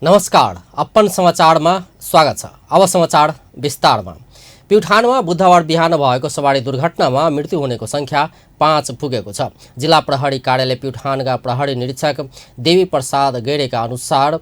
नमस्कार, अपन समाचारमा स्वागत छ। अब समाचार विस्तारमा। प्युठानमा बुधबार बिहान भएको सवारी दुर्घटनामा मृत्यु हुनेको संख्या 5 पुगेको छ। जिल्ला प्रहरी कार्यालय प्युठानका प्रहरी निरीक्षक देवी प्रसाद गैरेका अनुसार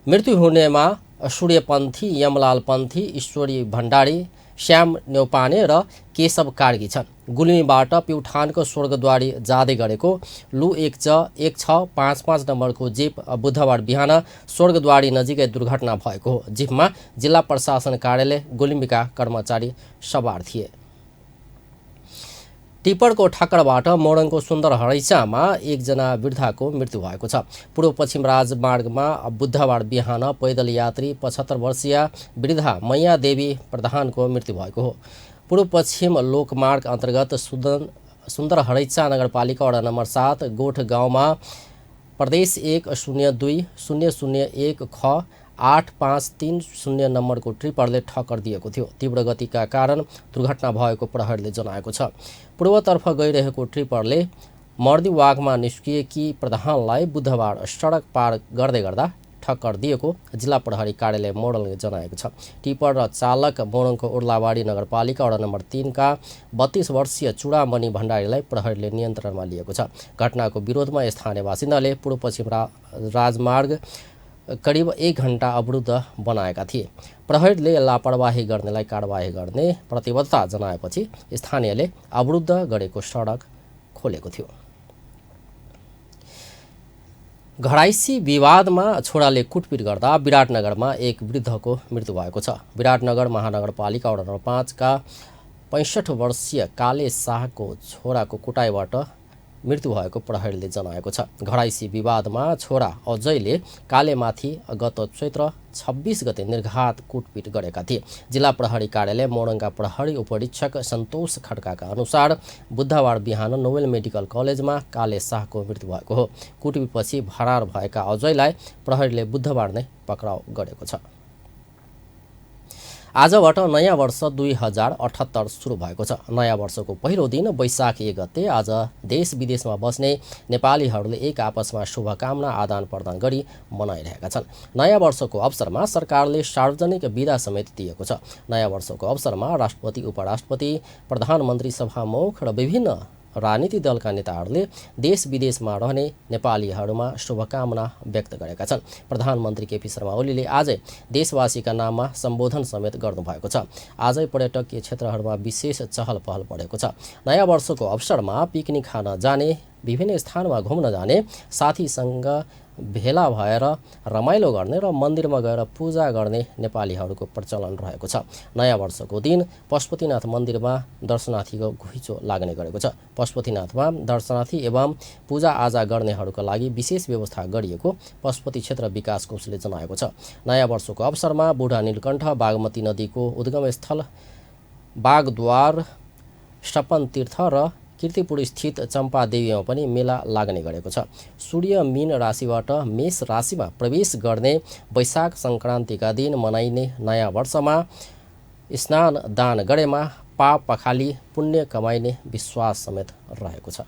मृत्यु हुनेमा सूर्यपन्थी, यमलाल पन्थी, ईश्वरी भण्डारी, श्याम न्यौपाने र केशव कार्की छन्। गुल्मीबाट प्युठानको स्वर्गद्वारी जाँदै गरेको लु 1655 नम्बरको जिप बुधबार बिहान स्वर्गद्वारी नजिकै दुर्घटना भएको हो। जिपमा जिल्ला प्रशासन कार्यालय गुल्मीका कर्मचारी सवार थिए। टिप्परको ठक्करबाट मोरङको सुन्दर हरैचामा एकजना वृद्धाको मृत्यु भएको छ। पूर्व पश्चिम राजमार्गमा बुधबार बिहान पैदल यात्री 75 वर्षीय वृद्धा मैया देवी प्रधानको मृत्यु भएको हो। पूर्व पश्चिम लोकमार्ग अन्तर्गत सुन्दर हरैचा नगरपालिका वडा नम्बर 7 गोठ गाउँमा प्रदेश 102-001 ख 8530 नम्बरको ट्रिपरले ठक्कर दिएको थियो। तीव्र गतिका कारण दुर्घटना भएको प्रहरीले जनाएको छ। पूर्वतर्फ गइरहेको ट्रिपरले मर्दीवागमा निस्किएकी प्रधानलाई बुधबार सडक पार गर्दै गर्दा ठक्कर दिएको जिल्ला प्रहरी कार्यालय मोरङले जनाएको छ। टिपर र चालक मोरङको उर्लाबाडी नगरपालिका वडा नम्बर 3 का 32 वर्षीय चुडामणि भण्डारीलाई प्रहरीले नियन्त्रणमा लिएको छ। घटनाको विरोधमा स्थानीय बासिन्दाले पूर्व पश्चिम राजमार्ग करिब 1 घण्टा अवरुद्ध बनाएका थिए। प्रहरीले लापरवाही गर्नेलाई कारबाही गर्ने प्रतिबद्धता जनाएपछि स्थानीयले अवरुद्ध गरेको सडक खोलेको थियो। घराइसी विवादमा छोराले कुटपिट गर्दा विराटनगरमा एक वृद्धको मृत्यु भएको छ। विराटनगर महानगरपालिका वडा नम्बर 5 का 65 वर्षीय काले शाहको छोराको कुटाइबाट मृत्यु भएको प्रहरीले जनाएको छ। घराइसी विवादमा छोरा अजयले कालेमाथि गत चैत्र 26 गते निर्घात कुटपिट गरेका थिए। जिल्ला प्रहरी कार्यालय मोरङका प्रहरी उपरीक्षक सन्तोष खड्काका अनुसार बुधबार बिहान नोबेल मेडिकल कलेजमा काले शाहको मृत्यु भएको हो। कुटपिटपछि फरार भएका अजयलाई प्रहरीले बुधबार नै पक्राउ गरेको छ। आजबाट नयाँ वर्ष 2078 सुरु भएको छ। नयाँ वर्षको पहिलो दिन वैशाख 1 गते आज देश विदेशमा बस्ने नेपालीहरूले एक आपसमा शुभकामना आदान प्रदान गरी मनाइरहेका छन्। नयाँ वर्षको अवसरमा सरकारले सार्वजनिक बिदा समेत दिएको छ। नयाँ वर्षको अवसरमा राष्ट्रपति, उपराष्ट्रपति, प्रधानमन्त्री, सभामुख र विभिन्न राजनीतिक दलका नेताहरूले देश विदेशमा रहने नेपालीहरूमा शुभकामना व्यक्त गरेका छन्। प्रधानमन्त्री केपी शर्मा ओलीले आजै देशवासीका नाममा सम्बोधन समेत गर्नुभएको छ। आजै पर्यटकीय क्षेत्रहरूमा विशेष चहल पहल बढेको छ। नयाँ वर्षको अवसरमा पिकनिक खान जाने, विभिन्न स्थानमा घुम्न जाने, साथीसँग भेला भएर रमाइलो गर्ने र मन्दिरमा गएर पूजा गर्ने नेपालीहरूको प्रचलन रहेको छ। नयाँ वर्षको दिन पशुपतिनाथ मन्दिरमा दर्शनार्थीको घुइँचो लाग्ने गरेको छ। पशुपतिनाथमा दर्शनार्थी एवं पूजाआजा गर्नेहरूका लागि विशेष व्यवस्था गरिएको पशुपति क्षेत्र विकास कोषले जनाएको छ। नयाँ वर्षको अवसरमा बुढा नीलकण्ठ, बागमती नदीको उद्गम स्थल बागद्वार, सपन तीर्थ र कीर्तिपुर स्थित चम्पादेवीमा पनि मेला लाग्ने गरेको छ। सूर्य मीन राशिबाट मेष राशिमा प्रवेश गर्ने वैशाख सङ्क्रान्तिका दिन मनाइने नयाँ वर्षमा स्नान दान गरेमा पाप पखाली पुण्य कमाइने विश्वास समेत रहेको छ।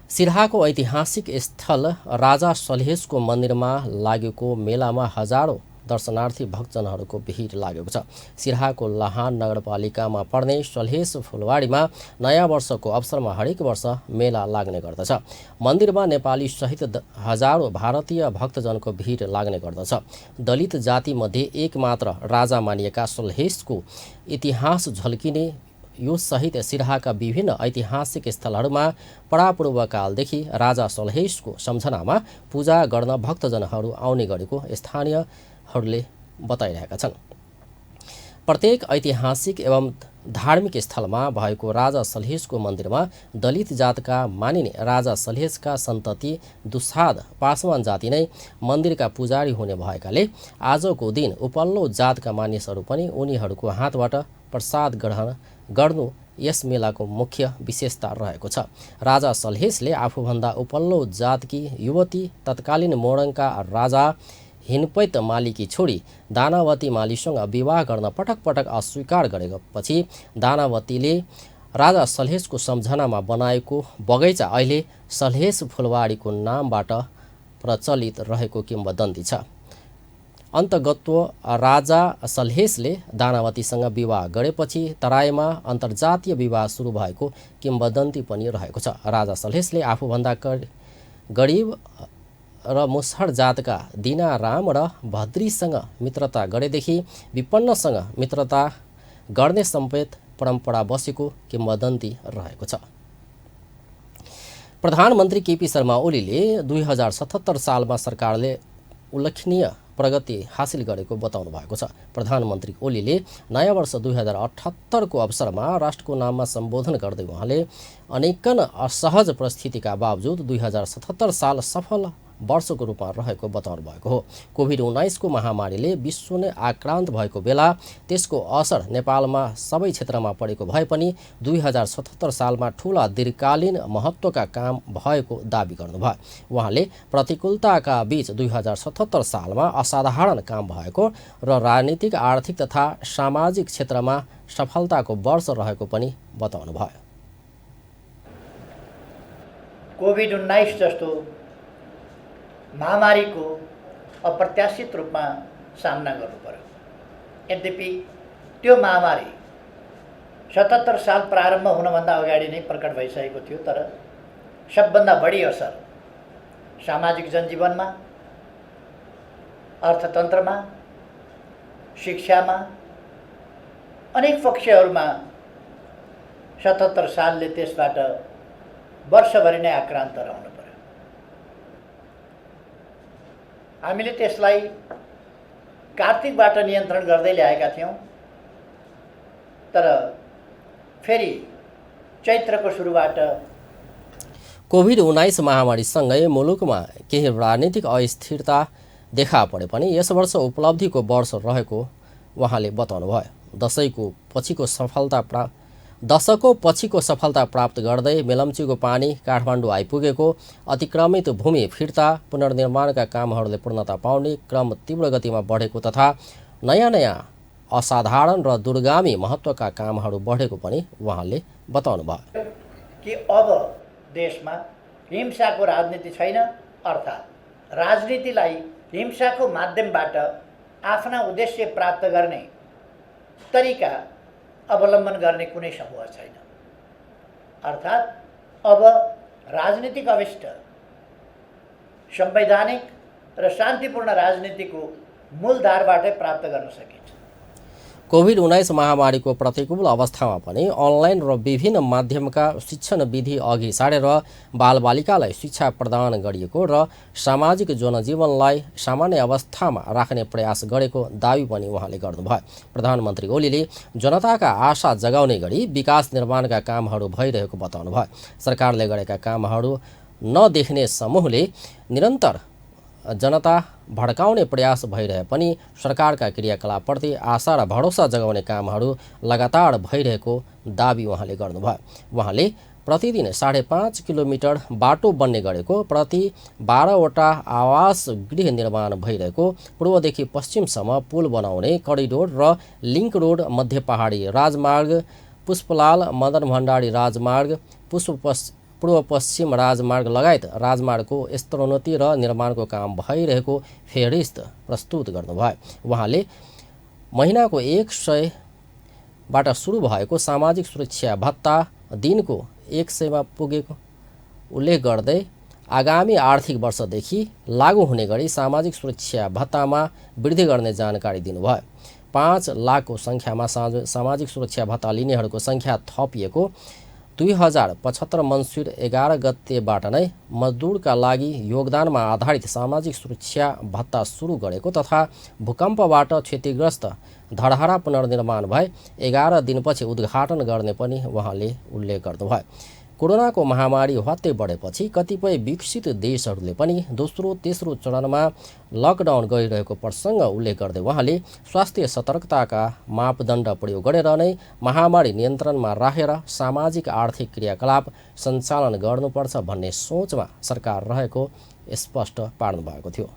सिराहाको ऐतिहासिक स्थल राजा सलहेशको मन्दिरमा लागेको मेलामा हजारौं दर्शनार्थी भक्तजनहरूको भिड लागेको छ। सिराहाको लाहान नगरपालिकामा पर्ने सलहेश फुलवाडीमा नयाँ वर्षको अवसरमा हरेक वर्ष मेला लाग्ने गर्दछ। मन्दिरमा नेपाली सहित हजारौं भारतीय भक्तजनको भिड लाग्ने गर्दछ। दलित जातिमध्ये एक मात्र राजा मानिएका सलहेशको इतिहास झल्किने यो सहित सिराहाका विभिन्न ऐतिहासिक स्थलहरूमा परापूर्वकालदेखि राजा सलहेशको सम्झनामा पूजा गर्न भक्तजनहरू आउने गरेको स्थानीयहरूले बताइरहेका छन्। प्रत्येक ऐतिहासिक एवं धार्मिक स्थलमा भएको राजा सलहेशको मन्दिरमा दलित जातका मानिने राजा सलहेशका सन्तति दुस्साध पासवान जाति नै मन्दिरका पुजारी हुने भएकाले आजको दिन उपल्लो जातका मानिसहरू पनि उनीहरूको हातबाट प्रसाद ग्रहण गर्नु यस मेलाको मुख्य विशेषता रहेको छ। राजा सलहेशले आफूभन्दा उपल्लो जातकी युवती तत्कालीन मोरङका राजा हिनपैत मालीकी छोरी दानावती मालीसँग विवाह गर्न पटक पटक अस्वीकार गरेपछि दानावतीले राजा सलहेशको सम्झनामा बनाएको बगैँचा अहिले सलहेश फुलवाडीको नामबाट प्रचलित रहेको किम्वदन्ती छ। अन्तगत्व राजा सल्हेसले दानावतीसँग विवाह गरेपछि तराईमा अन्तर्जातीय विवाह सुरु भएको किम्वदन्ती पनि रहेको छ। राजा सल्हेसले आफूभन्दा गरिब र मुसहर जातका दिनाराम र भद्रीसँग मित्रता गरेदेखि विपन्नसँग मित्रता गर्ने समेत परम्परा बसेको किम्वदन्ती रहेको छ। प्रधानमन्त्री केपी शर्मा ओलीले 2077 सालमा सरकारले उल्लेखनीय प्रगति हासिल गरेको बताउनु भएको छ। प्रधानमन्त्री ओलीले नयाँ वर्ष 2078 को अवसरमा राष्ट्रको नाममा सम्बोधन गर्दै उहाँले अनेकन असहज परिस्थितिका बावजुद 2077 साल सफल वर्षको रूपमा रहेको बताउनु भएको हो। कोभिड-19 को महामारीले विश्व नै आक्रान्त भएको बेला त्यसको असर नेपालमा सबै क्षेत्रमा परेको भए पनि 2077 सालमा ठूला दीर्घकालीन महत्त्वका काम भएको दाबी गर्नुभयो। उहाँले प्रतिकूलताका बीच 2077 सालमा असाधारण काम भएको र राजनीतिक, आर्थिक तथा सामाजिक क्षेत्रमा सफलताको वर्ष रहेको पनि बताउनुभयो। कोभिड-19 जस्तो महामारीको अप्रत्याशित रूपमा सामना गर्नु पर्यो। यद्यपि त्यो महामारी 77 साल प्रारम्भ हुनभन्दा अगाडि नै प्रकट भइसकेको थियो, तर सबभन्दा बढी असर सामाजिक जनजीवनमा, अर्थतन्त्रमा, शिक्षामा, अनेक पक्षहरूमा 77 सालले त्यसबाट वर्षभरि नै आक्रान्त रहनु पर्यो। हामीले त्यसलाई कार्तिकबाट नियन्त्रण गर्दै ल्याएका थियौँ, तर फेरि चैत्रको सुरुबाट कोभिड-19 महामारीसँगै मुलुकमा केही राजनीतिक अस्थिरता देखा परे पनि यस वर्ष उपलब्धिको वर्ष रहेको उहाँले बताउनुभयो। दशकौं पछिको सफलता प्राप्त गर्दै मेलम्चीको पानी काठमाडौँ आइपुगेको, अतिक्रमित भूमि फिर्ता, पुनर्निर्माणका कामहरूले पूर्णता पाउने क्रम तीव्र गतिमा बढेको तथा नयाँ असाधारण र दूरगामी महत्त्वका कामहरू बढेको पनि उहाँले बताउनुभयो कि अब देशमा हिंसाको राजनीति छैन, अर्थात् राजनीतिलाई हिंसाको माध्यमबाट आफ्ना उद्देश्य प्राप्त गर्ने तरिका अवलम्बन गर्ने कुनै समूह छैन। अर्थात् अब राजनीतिक अभिष्ट संवैधानिक र शान्तिपूर्ण राजनीतिको मूलधारबाटै प्राप्त गर्न सकिन्छ। कोभिड-19 महामारीको प्रतिकूल अवस्थामा पनि अनलाइन र विभिन्न माध्यमका शिक्षण विधि अघि सारेर बालबालिकालाई शिक्षा प्रदान गरिएको र सामाजिक जनजीवनलाई सामान्य अवस्थामा राख्ने प्रयास गरेको दावी पनि उहाँले गर्नुभयो। प्रधानमन्त्री ओलीले जनताका आशा जगाउने गरी विकास निर्माणका कामहरू भइरहेको बताउनुभयो। सरकारले गरेका कामहरू नदेख्ने समूहले निरन्तर जनता भड्काउने प्रयास भइरहे पनि सरकारका क्रियाकलापप्रति आशा र भरोसा जगाउने कामहरू लगातार भइरहेको दावी उहाँले गर्नुभयो। उहाँले प्रतिदिन 5.5 किलोमिटर बाटो बन्ने गरेको, प्रति 12वटा आवास गृह निर्माण भइरहेको, पूर्वदेखि पश्चिमसम्म पुल बनाउने, करिडोर र लिङ्क रोड, मध्य पहाडी राजमार्ग, पुष्पलाल मदन भण्डारी राजमार्ग, पूर्व पश्चिम राजमार्ग लगायत राजमार्गको स्तरोन्नति र निर्माणको काम भइरहेको फेहरिस्त प्रस्तुत गर्नुभयो। उहाँले महिनाको 100बाट सुरु भएको सामाजिक सुरक्षा भत्ता दिनको 100मा पुगेको उल्लेख गर्दै आगामी आर्थिक वर्षदेखि लागू हुने गरी सामाजिक सुरक्षा भत्तामा वृद्धि गर्ने जानकारी दिनुभयो। 5 लाखको सङ्ख्यामा सामाजिक सुरक्षा भत्ता लिनेहरूको सङ्ख्या थपिएको, 2075 मङ्सिर 11 गतेबाट नै मजदुरका लागि योगदानमा आधारित सामाजिक सुरक्षा भत्ता सुरु गरेको तथा भूकम्पबाट क्षतिग्रस्त धरहरा पुनर्निर्माण भए 11 दिनपछि उद्घाटन गर्ने पनि उहाँले उल्लेख गर्नुभयो। कोरोनाको महामारी हत्ते बढेपछि कतिपय विकसित देशहरूले पनि दोस्रो तेस्रो चरणमा लकडाउन गरिरहेको प्रसङ्ग उल्लेख गर्दै उहाँले स्वास्थ्य सतर्कताका मापदण्ड प्रयोग गरेर नै महामारी नियन्त्रणमा राखेर सामाजिक आर्थिक क्रियाकलाप सञ्चालन गर्नुपर्छ भन्ने सोचमा सरकार रहेको स्पष्ट पार्नु भएको थियो।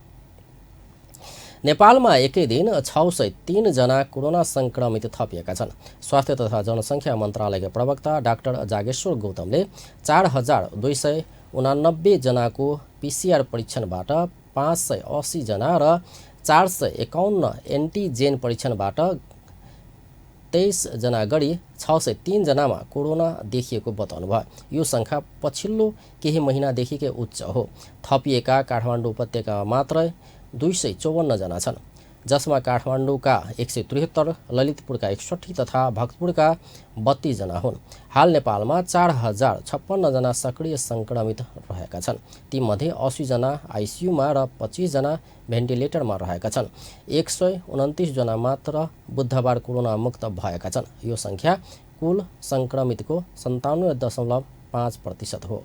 नेपालमा एकै दिन 603 जना कोरोना संक्रमित थपिएका छन्। स्वास्थ्य तथा जनसङ्ख्या मन्त्रालयका प्रवक्ता डाक्टर जागेश्वर गौतमले 4289 जनाको PCR परीक्षणबाट 580 जना र 451 एन्टिजेन परीक्षणबाट 23 जना गरी 603 जनामा कोरोना देखिएको बताउनुभयो। यो सङ्ख्या पछिल्लो केही महिनादेखिकै उच्च हो। थपिएका काठमाडौँ उपत्यकामा मात्र 254 जना छन्, जसमा काठमाडौँका 173, ललितपुरका 61 तथा भक्तपुरका 32 जना हुन्। हाल नेपालमा 4056 जना सक्रिय सङ्क्रमित रहेका छन्। तीमध्ये 80 जना आइसियुमा र 25 जना भेन्टिलेटरमा रहेका छन्। 129 जना मात्र बुधबार कोरोना मुक्त भएका छन्। यो सङ्ख्या कुल सङ्क्रमितको 97.5% हो।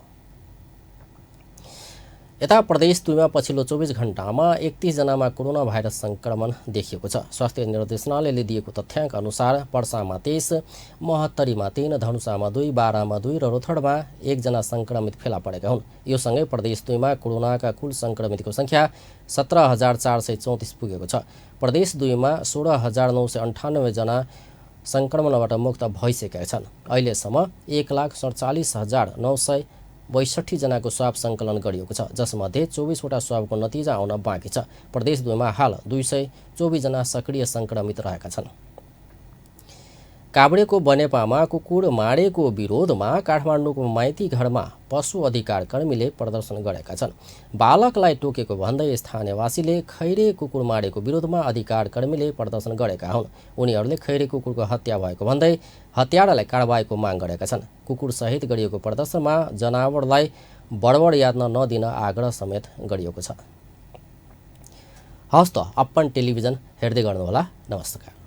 यता प्रदेश 2मा पछिल्लो 24 घण्टामा 31 जनामा कोरोना भाइरस सङ्क्रमण देखिएको छ। स्वास्थ्य निर्देशनालयले दिएको तथ्याङ्क अनुसार पर्सामा 23, महोत्तरीमा 3, धनुषामा 2, बारामा 2 र रोथडमा 1 जना सङ्क्रमित फेला परेका हुन्। यो सँगै प्रदेश 2मा कोरोनाका कुल सङ्क्रमितको सङ्ख्या 17,434 पुगेको छ। प्रदेश 2मा 16,998 जना सङ्क्रमणबाट मुक्त भइसकेका छन्। अहिलेसम्म 1,47,962 जनाको स्वाब सङ्कलन गरिएको छ, जसमध्ये 24वटा स्वाबको नतिजा आउन बाँकी छ। प्रदेश 2मा हाल 224 जना सक्रिय सङ्क्रमित रहेका छन्। काभ्रेको बनेपामा कुकुर मारेको विरोधमा काठमाडौँको माइती घरमा पशु अधिकार कर्मीले प्रदर्शन गरेका छन्। बालकलाई टोकेको भन्दै स्थानीयवासीले खैरे कुकुर मारेको विरोधमा अधिकार कर्मीले प्रदर्शन गरेका हुन्। उनीहरूले खैरे कुकुरको हत्या भएको भन्दै हत्यारालाई कारबाहीको माग गरेका छन्। कुकुरसहित गरिएको प्रदर्शनमा जनावरलाई बडबड यात्न नदिन आग्रह समेत गरिएको छ। हवस् त, अपन टेलिभिजन हेर्दै गर्नुहोला। नमस्कार।